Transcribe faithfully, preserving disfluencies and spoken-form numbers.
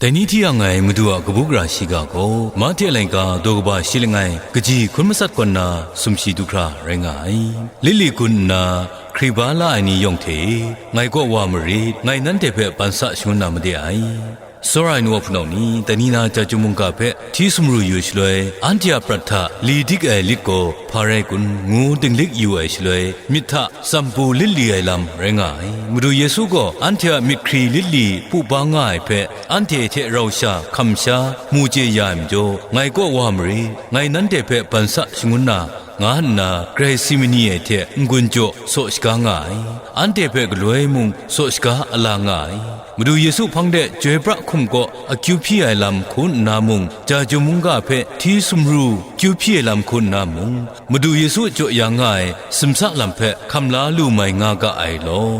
Dai ni hti yang ai Madu a kabu gara shiga gaw, Mahte laika daw kaba shi langai kaji hkun matsat kaw nna sumshi du hkra rai nga ai. Lit li gun nna hkriba la ai ni yawng hte e, ngai kaw wa marit, ngai nanhte hpe ban sa shangun na made ai. Tsawra ai nu a hpunau ni, dai ni na Chyeju mungga hpe hti sumru yu shaloi, anhte a prat hta li dik ai lit gaw hpa rai kun, ngu dinglik yu ai shaloi, myit hta tsambu lit li ai lam rai nga ai. Madu Yesu gaw anhte a myit hkri lit li pupa nga ai hpe, anhte hte rau sha hkam sha mu chye ya ai majaw, ngai kaw wa marit, ngai nanhte hpe ban sa shangun na, nga nna grai si mani ai hte n-gun jaw saw shaga nga ai. Anhte hpe galoi mung saw shaga a la nga ai. Madu Yesu hpang de chyoi pra hkum kaw akyu hpyi ai lam hku nna mung, Chyeju mungga hpe hti sumru kyu hpyi ai lam hku nna mung, Madu Yesu jaw ya nga ai simsa lam hpe hkam la lu mai nga ga ai law.